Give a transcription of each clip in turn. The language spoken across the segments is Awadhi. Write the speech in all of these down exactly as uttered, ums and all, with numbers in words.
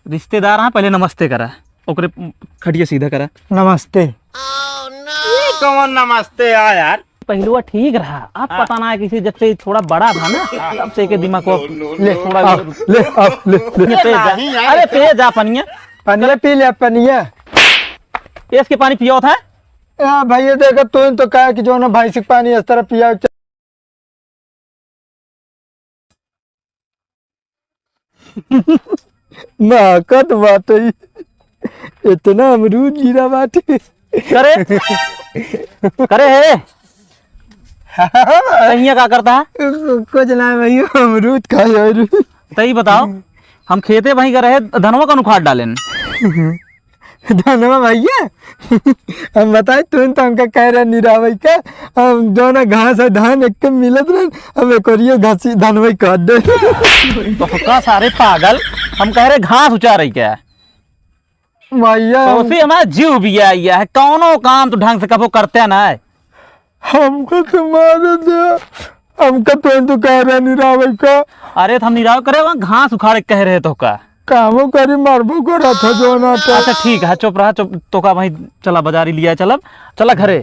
रिश्तेदार हाँ, पहले नमस्ते करा, ओकरे खटिया सीधा करा। नमस्ते। ये कौन नमस्ते आ यार? पहलुआ ठीक रहा, अब हाँ। पता ना है किसी, जब से थोड़ा बड़ा था ना, हाँ। तब से के दिमाग को ले, थोड़ा आओ, ले, आओ, ले, ले। ये पे जा। नहीं यार। अरे पे जा पनिया। पनिया पी ले, पनिया। ये इसके पानी पियो था? ए भैया, देखो, तू तो कहा कि जो ना भैंसी के पानी इस तरह पिया। महकत बाटे, इतना अमरूद गिरा बाटे। करे, करे है। कहिया का करता है? कुछ ना भैया, अमरूद खाए और तई बताओ, हम खेते वहीं का रहे, धनवा का उखाड़ डालेन। धनवा भैया, हम बताई, तुम तो हमका कह रहे निरावई का, हम जो ना घास है धान एक के मिलत रहे, हम एक और ये घासी धनवा ही काट दे। तो का सारे पागल, हम कह रहे घास उचार रही क्या? भैया, तो उसी हमारा जीव भी आया है, कौनो काम तो ढंग से कबो करते ना है। हमको तो मार दे, हमका तो तू कह रहा निरावे का। अरे तो हम निराव करे, वहाँ घास उखाड़े कह रहे तो का? कामो करी, मरबो करत हो जो ना तो। अच्छा ठीक है, चुप रहा, चुप। तो का भाई, चला बाजारी लिया, चलब, चला घरे।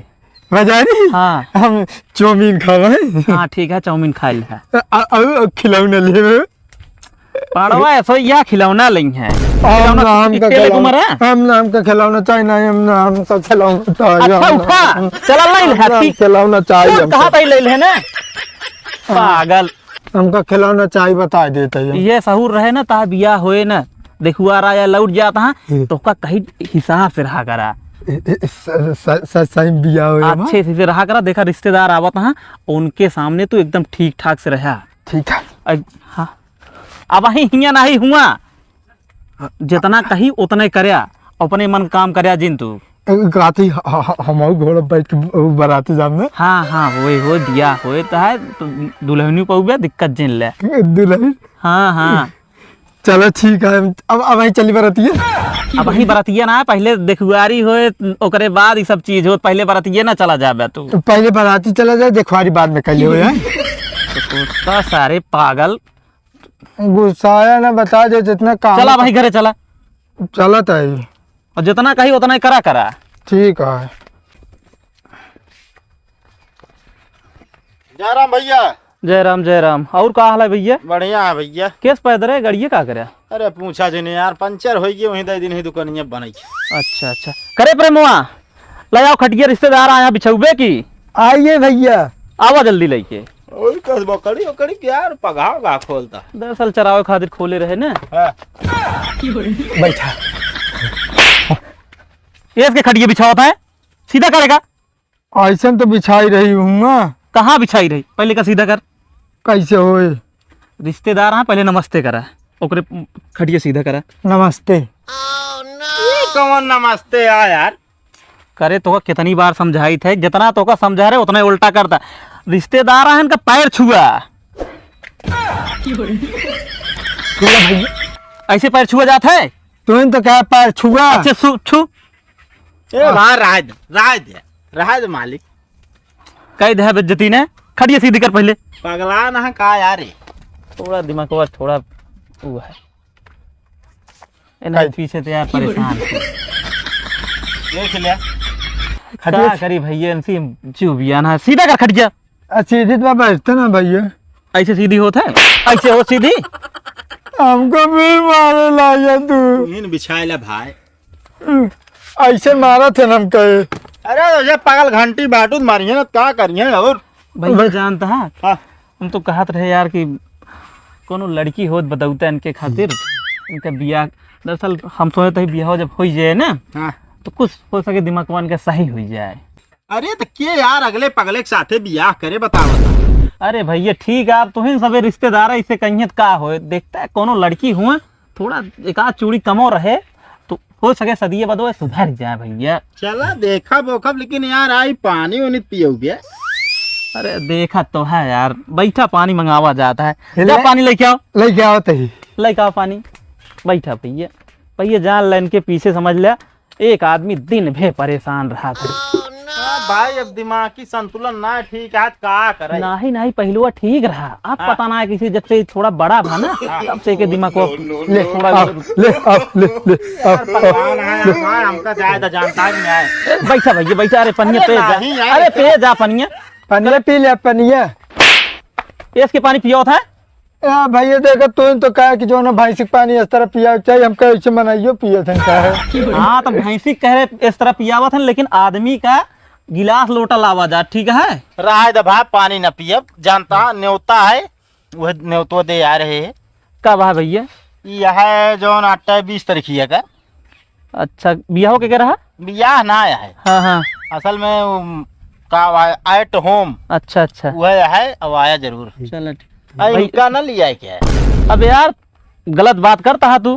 बाजारी? हाँ। हम चाउमीन खावे। हाँ ठीक है, चाउमीन खा ले। अ-, अ-, अ-, खिलौना लेवे। पाड़वा ऐसो या खिलौना लई है। हम खिलौना ना, हमका स्टील है खिलौना, तुम्हारा? हम ना, हमका खिलौना चाहिए, नहीं, हम ना, हमका खिलौना चाहिए, अच्छा, हम ना, उठा, हम चला, लई ले, हम ना, ठीक। खिलौना चाहिए चल, हमका। कहाँ तई लई ले ना? हाँ। पागल। हमका खिलौना चाहिए, बता देते हैं। ये सहूर रहे ना, ता बिया होए ना, देखुआ रहा या लौट जाता, हाँ, हम्म। तो का कहीं हिसाब से रहा करा। ए, ए, स-, स-, स-, सही बिया होए, हाँ। अच्छे से रहा करा, देखा रिश्तेदार आवत, हाँ, उनके सामने तू एकदम ठीक ठाक से रहा। ठीक है। अ, हाँ। अब वही हियाँ नहीं हुआ। जितना कही उतने करया, अपने मन काम करया जिन तू। ए, कहती ह-, ह-, ह-, हमहू घोड़ा बैठ के ब-, बराती जाम में। हाँ, हाँ, होए, होए, बिया होए तो है, तो दुल्हनी पउबे, दिक्कत जिन ले। दुल्हन? हाँ, हाँ। चलो ठीक है, अब, अब वहीं चली बरातिया। अब वहीं बरातिया ना, पहले देखुआरी होए, ओकरे बाद ई सब चीज हो, पहले बरातिया ना चला जाबे तू। पहले बराती चला जाए, देखुआरी बाद में कर लियो है। तो कुत्ता सारे पागल। गुस्साया ना, बता दे जितना काम चला है। भाई घरे चला। चलत है। और जितना कही उतना ही करा करा। ठीक है। जय राम भैया। जय राम, जय राम। और का हाल है भैया? बढ़िया है भैया। केस पैदल है, गड़िए का करे? अरे पूछा जिन यार, पंचर होइ गए, वहीं दे दिन ही दुकानिया बनाई। अच्छा, अच्छा। करे प्रेमवा, ले आओ खटिया, रिश्तेदार आया बिछौबे की। आइए भैया। आवा जल्दी लेके। ओए, कस बकरी, ओकरी के यार पगहा गा खोलता। दरअसल चरावे खातिर खोले रहे ना। हाँ। बैठा। ये इसके खटिया बिछावत है, सीधा करेगा। ऐसन तो बिछाई रही हूँ ना। कहाँ बिछाई रही? पहले का सीधा कर। कैसे होए? रिश्तेदार हाँ, पहले नमस्ते करा, ओकरे खटिया सीधा करा। नमस्ते। ये कौन नमस्ते आ यार? करे तो कितनी बार समझाई थे, जितना तो का समझा रहे उतना ही उल्टा करता। रिश्तेदार हैं, इनका पैर छुआ। छुआ भाई। ऐसे पैर छुआ जात है? तुम तो कहा पैर छुआ। अच्छा, सु-, छू। ए हाँ। भाई, रहा दे, रहा दे, रहा दे मालिक। कह दे है बेइज्जती ने। खटिया सीधी कर पहले। पगला ना का यार? थोड़ा दिमाग का थोड़ा वो है। ए, नहीं, काहे? पीछे तो यार परेशान है। देख ले। खटिया का करी भैया, इनसे जीव भी आना है। सीधा कर खटिया। आ, सीधी तो बैठते ना भैया। ऐसे सीधी होत है? ऐसे हो सीधी? हमको भी मारे लागे तू। इन बिछाए ला भाई। ऐसे मारा थे ना हम कहे। अरे, ये पागल घंटी बाटू मारिए ना, का करिए और? भैया भाई। जानता है? हाँ। हम तो कहत रहे यार कि कोनो लड़की होत बतौते इनके खातिर, इनका बियाह, दरअसल हम सोचे थे बियाह जब हो जाए ना, हाँ। तो कुछ हो सके दिमाग मान के सही हो जाए। अरे तो के यार अगले पगले के साथे बियाह करे, बता, बता। अरे भैया ठीक है, आप तुहिन सबे रिश्तेदार है, इसे कहिए तो का होए, देखता है कोनो लड़की हुआ, थोड़ा एक आध चूड़ी कमो रहे, तो हो सके सदिये बदो सुधर जाए भैया। चला देखब ओखब, लेकिन यार आई पानी उनी पियोगे। अरे देखा तो है यार, बैठा पानी मंगावा जाता है। ले। जा पानी लेके आओ। लेके आओ तही। लेके आओ पानी। बैठा भैया, भैया जान ले इनके पीछे समझ ले, एक आदमी दिन भे परेशान रहा करे। भाई, अब दिमागी संतुलन ना ठीक है, आज का करे? नहीं, नहीं, पहलुआ ठीक रहा। अब हाँ। पता ना है किसी, जब से थोड़ा बड़ा भा ना, हाँ। तब से के दिमाग को ले, थोड़ा आओ, ये ले, आओ, ले, ले, आओ, यार, पहलवान है, ले। हमारा, हमका ज्यादा जानता भी नहीं है। ए, बैठा भैया, बैठा, अरे पनिया अरे पे जा। नहीं यार, अरे पे जा पनिया। पनिया पी ले, पनिया। इसके पानी पियो था? ए भैया, देखा, तू तो कहा कि जो ना भैंसी के पानी इस तरह पिया चाहिए, हम कहे इसे मनाइयो पिए थे, का है? हाँ, तो भैंसी कह रहे इस तरह पियावत हैं, लेकिन आदमी का गिलास लोटा लावा जा, ठीक है? रहा है दे भाई, पानी न पियब, जानता, न्योता है, वह न्योतो दे आ रहे हैं। कब है भैया? यह है जौन आटा है, बीस तारीख ही है का। अच्छा, बियाह के कह रहा? बियाह ना आया है। हाँ, हाँ। असल में, उम, का आवा-, at home। अच्छा, अच्छा। वह है, अब आया जरूर। चला ठीक। अरे, भाई, इनका ना लिया है क्या? अब यार, गलत बात करता है तू।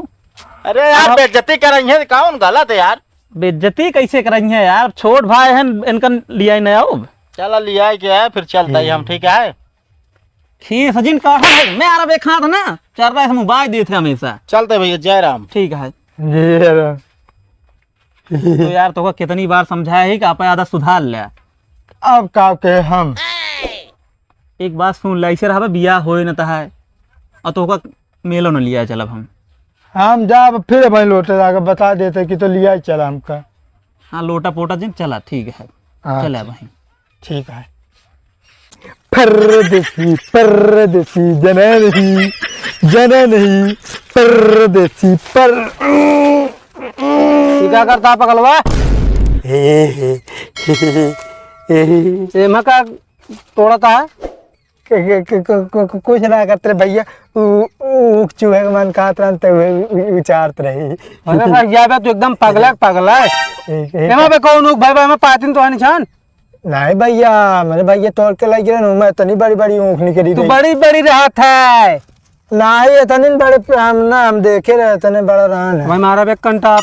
अरे यार, अब बेइज्जती कर रही है, कौन गलत है यार? बेइज्जती कैसे कर रही है यार? छोट भाई हैं, इनका लिया ही नहीं आओ। चला, लिया है क्या है, फिर चलता ही हम, हम्म। ठीक है? खीस जिन काढ़ा है, मैं आरा बेखात ना, चल रहा है, हम उबाय देते हैं हमेशा। चलते भैया, जय राम। ठीक है। जय राम। तो यार, तोका कितनी बार समझाया है कि आप आदत सुधार ले। अब का के हम? एक बात सुन ले, ऐसे रहबे, बियाह होए न तहाय, और तोका मेलो न लिया चलब हम। हम जाब फिर भाई लोटे जाके बता देते कि तो लिया ही चला हमका। हाँ, लोटा पोटा जिन चला, ठीक है। हाँ, चला ठीक। भाई। ठीक है। परदेसी, परदेसी, जाना नहीं, जाना नहीं, परदेसी, पर-, ये क्या करता है पगलवा? हे, हे, हे, हे, हे। एमा का तोड़ता है? क-, क-, क-, क-, क-, क-, कुछ ना करते रे भैया, उ-, उ-, ऊख चूहे के मन कहत रहन, ते उहे उ-, उ-, उचारत रही। अरे भाई, या बे, तू एकदम पगला, पगला है। ए, ए, एमा बे कौन ऊख भाई, भाई, एमा पातिन तो है निशान। नहीं भैया, मेरे भैया तोड़ के लग गए ना, मैं इतनी बड़ी बड़ी ऊँख निकली तू गई। बड़ी बड़ी रहत है। नहीं, इतनी बड़े हम ना, हम देखे रहे, इतने बड़ा रहन है। भाई मारा बे कंटाप।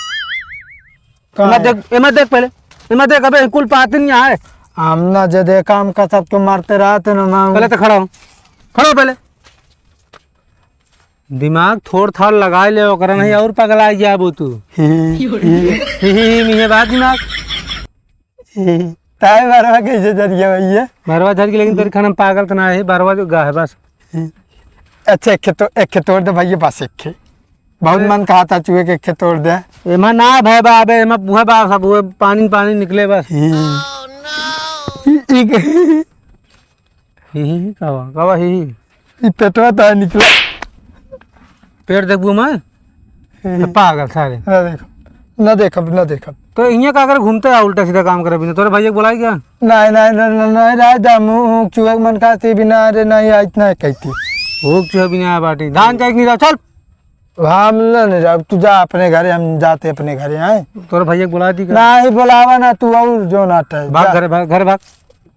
कहाँ एमा है? देख, एमा देख पहले, एमा देख, अबे कुल पातिन यहाँ है। हम ना जे देखा, हमका सब तो मारते रहते ना, मैं पहले तो खड़ा हो, खड़ा हो पहले। दिमाग थोड़ थाड़ लगाए ले, ओकरा नहीं और पगला जाबो तू। ही, ही, ही, ही, ही, ही, बात दिमाग। ताए बरवा कैसे झरिया भैया? बरवा झर के, लेकिन तोरी खाना में पागल तो ना है, बरवा जो गा है बस। अच्छा, एक खे तो, एक खे तोड़ दे भैया, बस एक खे। बहुत अरे। मन कहा था चूहे के एक खे तोड़ दे। एमा ना भय बा, अबे एमा बुहे बा सब, हुए पानी पानी निकले बस। हम्म। ई, ई, ही, ही, ही, का बा? का बा, ही, ही? ई पेटवा तो निकला। पेट देखबू मैं? हम्म। तो पागल सारे। ना देखब, ना देखब, ना देखब। तो इहाँ का करे घूमते आ, उल्टा सीधा काम करे बिना। तोरे भैया के बोलाई क्या? नहीं, नहीं, नहीं, नहीं, नहीं, राय दा, मुँह, मुँह चूहे के मन खाती बिना, अरे नहीं, आज नहीं कहती। ऊख चूहे बिना बाटी। धान चाहिए कि नहीं रहा, चल। हम ना नहीं जाब, तू जा अपने घरे, हम जाते अपने घरे, हैं? तोरे भैया के बोला दी का? नहीं, बोलावा ना, तू और जो ना टहल, भाग जा। घरे, भाग, घरे भाग।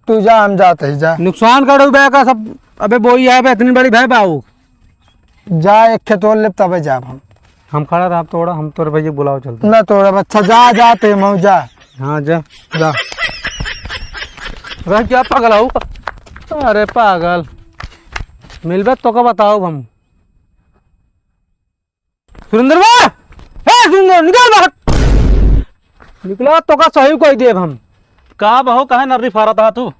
तू जा, हम जाते ही जा। नुकसान कर बे का सब, अबे बोई है बे, इतनी बड़ी भय बाऊ। जा, एक खे तोड़ लेब, तबे जाब हम। हम खड़ा रहब, तोड़ा, हम तोरे भैया के बोलाओ चलते। ना तोड़ा, अच्छा, जा, जाते हम, जा। हाँ, जा। जा। रह क्या पागल हऊ? अरे पागल, मिलबे तो का बताओ हम। सुरेंद्रवा! ए, सुरेंद्र, निकल बाहर। निकला तो का सही कोई देब हम। का बहो, काहे नर्री फारत हा तू?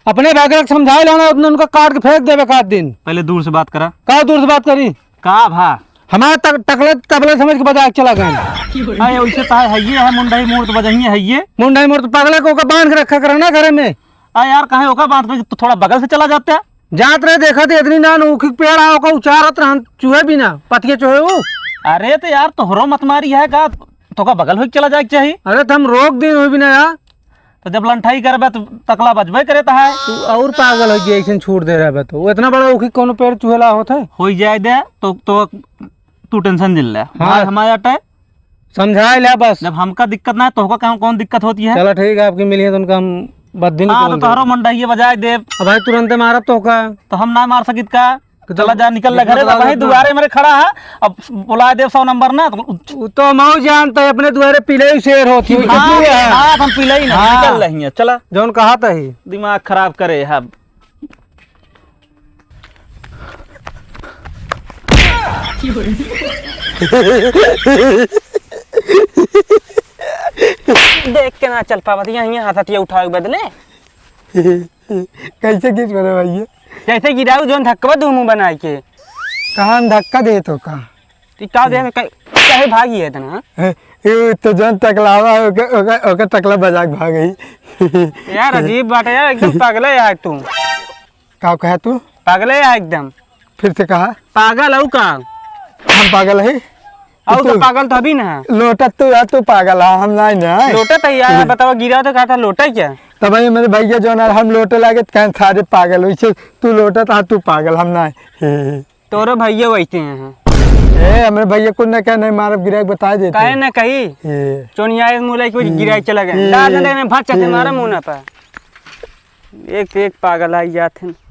अपने भाई के समझाए लाना, उतने उनका काट के फेंक देबे का दिन। पहले दूर से बात करा। का दूर से बात करी? का भा? हमारे तक, टकले तबले समझ के बजा के चला गए। अरे, वैसे तो है, है ये है, मुंडई मूर्त बजही है ये। मुंडई मूर्त पागले को का बांध के रखा करा ना घरे में। आ यार, काहे ओका बांध पे तो थोड़ा बगल से चला जाते। जात रहे, देखा थे इतनी नान ऊखी के पेड़ आ, ओका उचारत रहन, चूहे भी ना, पतिये चूहे ऊ। अरे तो यार, तोहरो मत मारी है का, तोका बगल होके चला जाए के चाही। अरे तो हम रोक दिन हुई भी ना यार। तो जब लंठाई करबे तो तकला बजबे करे तो है। तू और पागल हो गया, ऐसे छूट दे रहे तो। वो इतना बड़ा ऊखी कोनो पेड़ चूहे ला होत है? हो ही जाए दे, तो, तो तू tension जिन ले। हाँ। हमारे, हमारे अटे समझाए ले बस। जब हमका दिक्कत ना है, तो होगा कौन, कौन दिक्कत होती है? चलो ठीक है, आपकी मिली है तो उनका हम बद्दी हाँ, तो निकाल तोहरो देंगे। मुंडा ये बजाए देब। अब भाई तुरंत मारब तो का? तो हम ना मार सकित का? तो चला जा, निकल ले निकल घरे, जा, तो भाई जा। दुआरे मेरे खड़ा है, अब बुला देब सौ नंबर ना, तो उ तो मऊ जानता है, अपने दुआरे पिले ही शेर होती है। हाँ, कितनी है? हाँ, हम पिले ही ना, हाँ। निकल रही है, चला। जौन कहा था ही। दिमाग खराब करे है। देख के ना चल पावत, यहाँ, यहाँ हथतिया उठावे के बदले। कैसे गिर पड़े भैया? जैसे गिराऊ जोन धक्कवा दू मुँह बनाए के। कहाँ हम धक्का दे तो का? तू का दे, कै-, काहे भागी है इतना, हाँ? ए, ए, तो जोन टकलावा है, ओके, ओके, ओके टकला बजा के भाग गई। यार, अजीब बात है यार, एकदम पागल है यार तू। का कहा तू? पागल है यार एकदम। फिर से कहा। पागल हऊ का? हम पागल है? अऊ तो तू पागल तो अभी ना है। लोटत तू है, तू पागल है, हम नहीं ना है। लोटत है यार, बतावा, गिरा तो कहा था लोटा क्या? तब भाई मेरे भैया जो ना हम लोटे लागे तो कहें सारे पागल, वैसे तू लोटत आ, तू पागल, हम ना है। तोरो भैया वैसे हैं। ए, हमरे भैया कुछ न कहे, नहीं मारब, गिराई बता देते। काहे न कही? ए। चोनिया एक मुलाई के ए। गिराई चला गए। ए। डाल दे, भाग चलते, ए। मारा मुंह ना पा। एक, एक पागल आई जात है।